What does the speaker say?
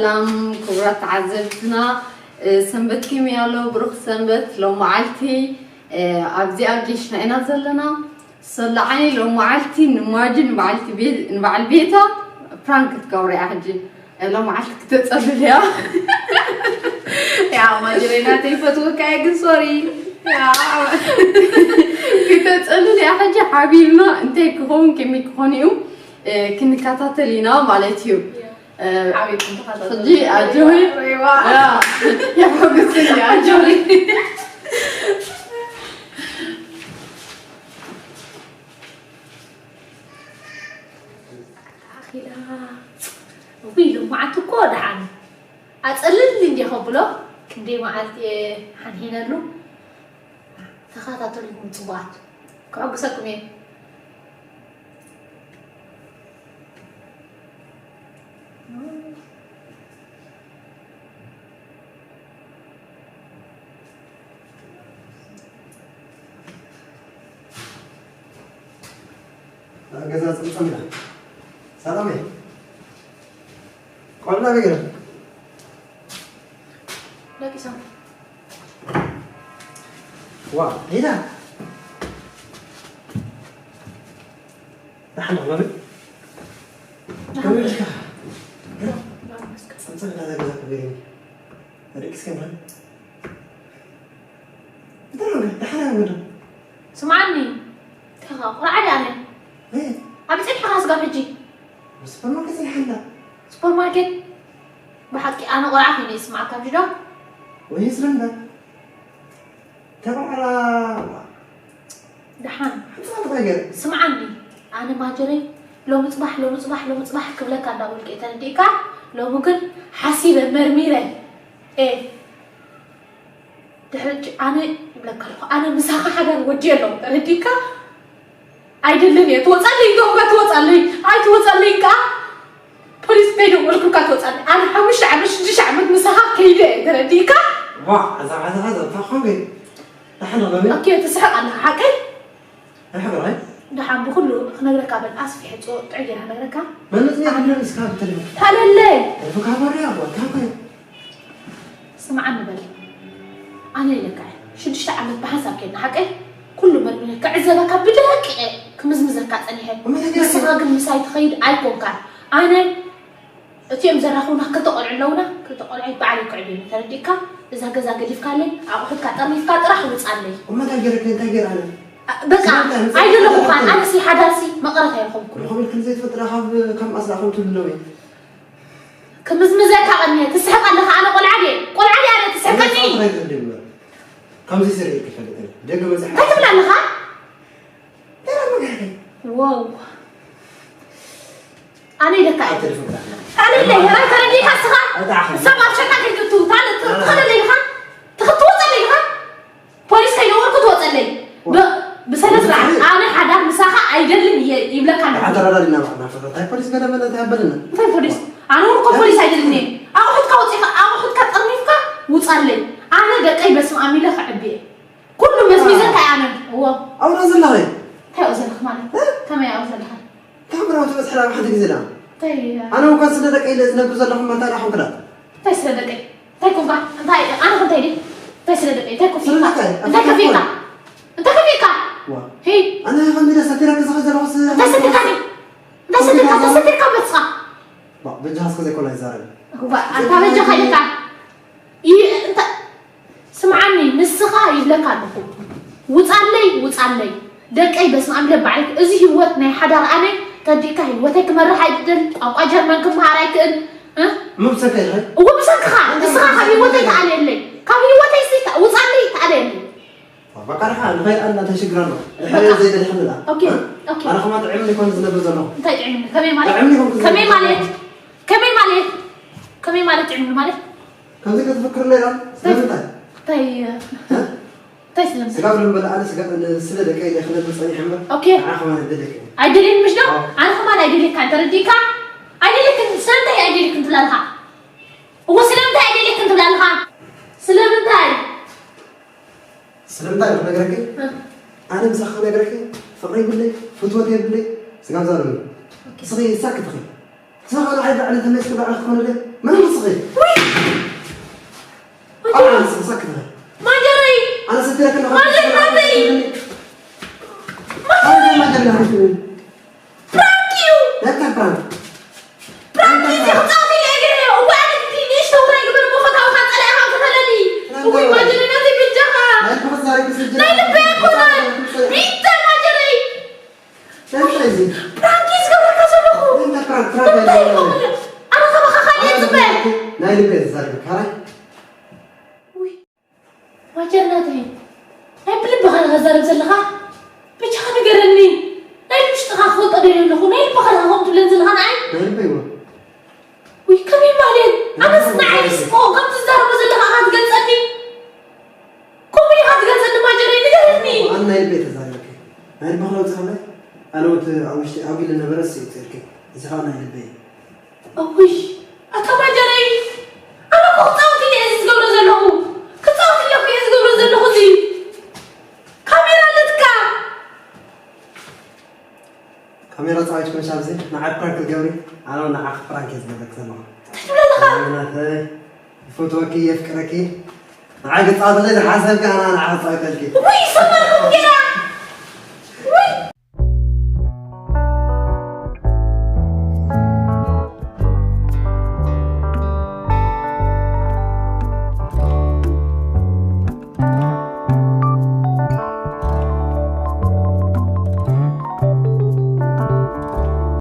ሰላም ክቡራት ተዓዘብትና፣ እ፣ ሰንበት ከመይ ኣሎ? ብሩኽ ሰንበት። ሎም መዓልቲ፣ እ፣ ኣብዚኣ ጌሽና ኢና ዘለና። ሰላዓኒ ሎም መዓልቲ ንማጂ ንበዓልቲ ቤ-፣ ንበዓል ቤታ ፕራንክ ክትገብሮ እያ ሕጂ። እ፣ ሎም መዓልቲ ክተጸልል እያ። ያ ማጅሬ ናተይ ፈትወካ እየ ግን ሶሪ። ያ ክተጸልል እያ ሕጂ ሓቢርና እንታይ ክኸውን ከመይ ክኾን እዩ፣ እ፣ ክንከታተል ኢና ማለት እዩ። እ፣ ሓቢርኩም ተኸታተሉ። ሕጂ ኣጆኺ። ሬዋ። ያ፣ የሐጉስኒ፣ ኣጆኺ። ኣኺላ። ውይ፣ ሎማዓንቲ እኮ ደሓን። ኣጸልል እንዴ ከብሎ፣ ክንደይ መዓልቲ እየ ሓንሒነሉ። ተኸታተሉኩም ጽቡቓት። ከሐጉሰኩም እየ። ኣብ ገዛ ጽምጽም ኢላ። ሰላም እየ። ቆልዑ ኣበይ ገይሮም? ደቂሶም። ዋ፣ ሄዳ። ደሓን ዶ፣ መምህር? ደሓን። ከመይ ኢልካ? ጸንጸን እንዳዛ ገዛ ከበይኒ። ኣደቂስካ ይብላል። እንታይ ሆነ? ደሓን ኣይሆንኩ ዶ? ስምዓኒ። ተኻ፣ ቁርዓድ ኣነ። ወይ? ኣበይ ጸኒሕኻ ስጋብ ሕጂ? ኣብ ሱፐርማርኬት ጸኒሐ እንዳ። ሱፐርማርኬት? ብሓቂ ኣነ ቆልዓ ኮይነ ይስምዓካ፣ ሕጂ ዶ? ወይ ስለ እንዳ። ተባዕራ። ደሓን። ሓንቲ ነገር። ስምዓኒ፣ ኣነ ማጀረይ ሎሚ ጽባሕ፣ ሎሚ ጽባሕ፣ ሎሚ ጽባሕ ክብለካ እንዳበልኩ እየ ተረዲእካ። ሎሚ ግን ሓሲበ መርሚረ እየ። ድሕሪ ሕጂ ኣነ ይብለካ ኣለኹ፣ ኣነ ምሳኻ ሓዳር ወዲ ኣለኹ ተረዲእካ። ኣይደልን እየ። ትወጻለይ፣ ገውጋ ትወጻለይ። ኣይትወጻለይ ከኣ ፖሊስ ከይደወልኩልካ ትወጻለይ። ኣነ ሓሙሽተ ዓመት፣ ሽዱሽተ ዓመት ምሳኻ ከይደ እየ፣ ተረዲእካ? ዋ፣ እዛ፣ እዛ፣ እዛ፣ እዛ፣ እዛ፣ እዛ፣ ደሓን ዶ፣ በል። ኦኬ፣ ትስሕቕ ኣለኻ፣ ሓቀይ? ኣይሕብራይ። ደሓን ብኹሉ ክነግረካ በል፣ ኣስፊሐ፣ ጽ-፣ ጥዑይ ጌራ ክነግረካ። መን መጽናዕቲ ኣነ ብለን እስካ ብተለፎን? ታለለይ! ተለፎን ካብ ወዲያ፣ ወድካ እኮ እዩ። ስምዓኒ በል። ኣነ ኢለካ እየ። ሽዱሽተ ዓመት ብሓንሳብ ኬድና ሓቀይ? ኩሉ መርሚረ ክዕዘበካ ብደቂቕ እየ ክምዝምዘካ ጸኒሐ። እሞ ነገር ንስኻ ግን ምሳይ ትኸይድ ኣይኮንካን። ኣነ እቲኦም ዘራኽቡና ክልተ ቆልዑ ኣለውና፣ ክልተ ቆልዑ ባዕለይ ክዕብዮም ተረዲእካ? እዛ ገዛ ገዲፍካለይ፣ ኣቑሑትካ ጠርኒፍካ ጥራሕ ውጻለይ። እሞ እንታይ ገይረክኒ? እንታይ ገይረ ኣነ? ኣ-፣ በቃ፣ ስለምንታይ? ምጽኣት ኣይደለኹኻን። ኣይደለኹን። ኣነሲ ሓዳርሲ መቐረት ኣይረኸብኩን። ንኸምል ክንዘይትፈልጥ ደኣ ካብ፣ ካብ ማእስራ ከም ትብልለዊ። ክምዝምዘካ ቀንየ፣ ትስሕቅ ኣለኻ፣ ኣነ ቆልዓ ድየ? ቆልዓ ድየ ኣነ ትስሕቀኒ? ከምዚ ስርዒት ክፈልጥ እየ። ደገ መጽሓፍ እንታይ ትብል ኣለኻ? ደረቅ መግሓፊ። ዋው። ኣነ ኢለካ እየ። ኣብ ቴሌፎን ጥራሕ። ኣነ ኢለ፣ ኣነ ተረዲእካ እስኻ? ኣታ ኣኻ። ሰብ ኣብ ሸታ ከይትእቱ፣ ታለ-፣ ት-፣ ኣነ። ትኸደለይ ኢኻ? ትኽትወፀለይ ኢኻ? ፖሊስ ከይደወልኩ ትወፀለይ። ብ-፣ ብሰነ ስርዓት፣ ኣነ ሓዳር ምሳኻ ኣይደልን እየ ይብለካ ኣለኹ። ሓዳር ኣዳሊና ባዕልና ፈተታ። እንታይ ፖሊስ ገለ መለ እንታይ ኣበልና? እንታይ ፖሊስ? ኣነ እውን እኮ ፖሊስ ኣይደልን እየ። ኣቑሑትካ ወፂኻ፣ ኣቑሑትካ ጠርኒፍካ ውፃለይ። ኣነ ደቀይ በስመ ኣብ ኢለ ከዕቢ እየ። ኩሉ መዝሚዘካ እየ ኣነ። እዎ። ኣብኡ ዶ ዘለኺ? እንታይ ኣብኡ ዘለኺ ማለት? እ? ከመይ ኣብኡ ዘለኺ? ካብ ምራዊ ትበፅሒ ናብ ሓንቲ ግዜ ዳ? እንታይ? ኣነ እኳ ስለ ደቀይ ኢለ ዝነብር ዘለኹ እሞ እንታይ ደኣ ኮንኩ ዳ? እንታይ ስለ ደቀይ? እንታይ ኮንካ? እንታይ? ኣነ ኮ እንታይ ድየ? እንታይ ስለ ደቀይ? እንታይ ኮፊካ? ስለ ደቀይ? እንታይ ኣፍሪካ ከፊካ? እኮ። እንታይ ከፊካ? ዋ። ሄይ። ኣነ ከምዚ ኢለ ሰቲረኪ ዝኸድ ዘለኹስ እንታይ ሰቲርካኒ? እንታይ ሰቲርካ? እንታይ ሰቲርካ በስኻ? ባ፣ በጃኻ እስከ ዘይኮነ ኣይዛረብ። ዋ፣ ኣታ በጃኻ ኢልካ። ይ-፣ እንተ-፣ ስምዓኒ፣ ንስኻ ይብለካ ኣለኹ። ውጻለይ፣ ውጻለይ። ደቀይ፣ በስመ ኣብ ኢለ ባዕለይ። እዚ ህይወት ናይ ሓዳር ኣነ ተዲእካ ህይወተይ ክመርሕ ኣይደል፣ ቋንቋ ጀርመን ክመሃር ኣይክእል። እ? ምን ብሰንከ ኢልኸ? እዎ፣ ብሰንክኻ። እንታይ ንስኻ ካብ ብሰንከ ህይወተይ ኢልኸ? ተኣልየለይ። ካብ ህይወተይ ሲ ተ-፣ ውጻለይ፣ ተኣልየለይ። በቃ፣ ድሓ ንኸይድ ኣና እንታይ ሽግር ኣሎ? ድሓ በቃ። ዘይደድሕኒ ደኣ። ኦኬ፣ እ? ኦኬ። ኣነ ከማን ጥዕምኒ ይኮን ዝነብር ዘለኹ? እንታይ ጥዕምኒ? ከመይ ማለት? ጥዕምኒ ይኮን ከመይ ዝነብር ማለት? ዘለኹ? ከመይ ማለት? ከመይ ማለት ጥዕምኒ ማለት? ከምዚ ክትፍክር ነይራ? እንታይ? ስለምንታይ? እንታይ፣ እ? እንታይ ስለምንታይ? ስጋ ብልም በላ ኣነ ስጋ፣ ን-፣ ስለ ደቀይ ኢለ ክነብር ጸኒሐ እምበር፣ ኦኬ። ንዓ ከማን ደደቀ። ኣይደልየን ምሽ ዶ? ኣዎ። ኣነ ከማን ኣይደልየካን፣ ተረዲእካ? ኣይደልየክን፣ ስለምንታይ ኣይደልየክን ትብላ ኣለኻ? እዎ፣ ስለምንታይ ኣይደልየክን ትብላ ኣለኻ? ስለምንታይ? ስለምንታይ ኢለ ክነግረኪ? እ። ኣነ ምሳኺ ክነግረኪ፣ ፍቕሪ የብለይ፣ ፍትወት የብለይ፣ ስጋብ ዛረብ። ኦኬ። ንስኺ ሳክት ኢኺ። ንስኻ ንዓይ ባዕሊ ተመልስኪ ባዕሊ ክኾነለይ? መን ንስኺ? ውይ! ኣነ ንስኺ ሰክት በል። ማጀረይ! ኣነ ሰቲረኪ ኣለኹ። ማጀር ናተይ! ኣነ ማጀር ናተይ ትብል። ፕራንክ እዩ! እንታይ ፕራንክ? ፕራንክ እዩ! ክጻወት ኢለ እየ ገለ። እዋእ፣ ኣነ ግዲ ንእሽቶ ውራይ ግበር እሞ ፈታውኻ ጸላኢኻ ክፈለኒ። ፕራንክ እውይ፣ እዩ። ማጀረይ ናተይ በጃኻ! ናይ ልብኺ ዛረቢ ስልጂ ናይ ልበይ ኣይኮነን! ቢተ ማጀረይ! እንታይ እዚ? ፕራንክ እዩ ዝገብረካ ዘለኹ። እንታይ ፕራንክ? ፕራንክ እንታይ ኣይኮነን። ይኮነ? ኣነ ካባኻ ካልእ እየ ዝጽበ። ናይ ልበይ ዝዛረብ ካራይ። ውይ፣ ማጀር ናተይ፣ ናይ ብልብኻ ዲኻ ትዛረብ ዘለኻ? በጃኻ ንገረኒ። ናይ ውሽጥኻ ክፈልጦ ደልየ ኣለኹ። ናይ ልብኻ ዲኻ ከምኡ ትብለኒ ዘለኻ ንዓይ? ናይ ልበይ እወ። ውይ፣ ከመይ ማለት? ኣነስ ንዓይስ እኮ ከም ትዛረቦ ዘለኻ ኢኻ ትገልጸኒ። ከምኡ ኢኻ ትገልጸኒ ማጀረይ፣ ንገረኒ። ኣነ ናይ ልበይ ተዛሪበኪ። ናይ ልብኺ ለውጢ ከሎ ኣነ እቲ ኣብ ውሽጢ ኣጒል ዝነበረ እሱ እዩ ትልኪ። እዚ ኸኣ ናይ ልበይ እዩ። እውይ፣ ኣታ ማጀረይ፣ ኣነ እኮ ክጻወት ኢለ እየ እዚ ዝገብሮ ዘለኹ። ክጻወት ኢለ እኮ እየ ዝገብሮ ዘለኹ እዚ። ካሜራ ኣለትካ። ካሜራ ጻዊት ኮንሽ ኣብዚ ንዓይ ፕራንክ ትገብሪ፣ ኣነ ንዓኺ ፕራንክ እየ ዝገብረኪ ዘለኹ። እንታይ ትብል ኣለኻ? ኣነ ናተይ፣ ይፈትወኪ፣ የፍቅረኪ። ንዓይ ክጻወተለይ ዝሓሰብኪ፣ ኣነ ንዓኺ ክጻወተልኪ።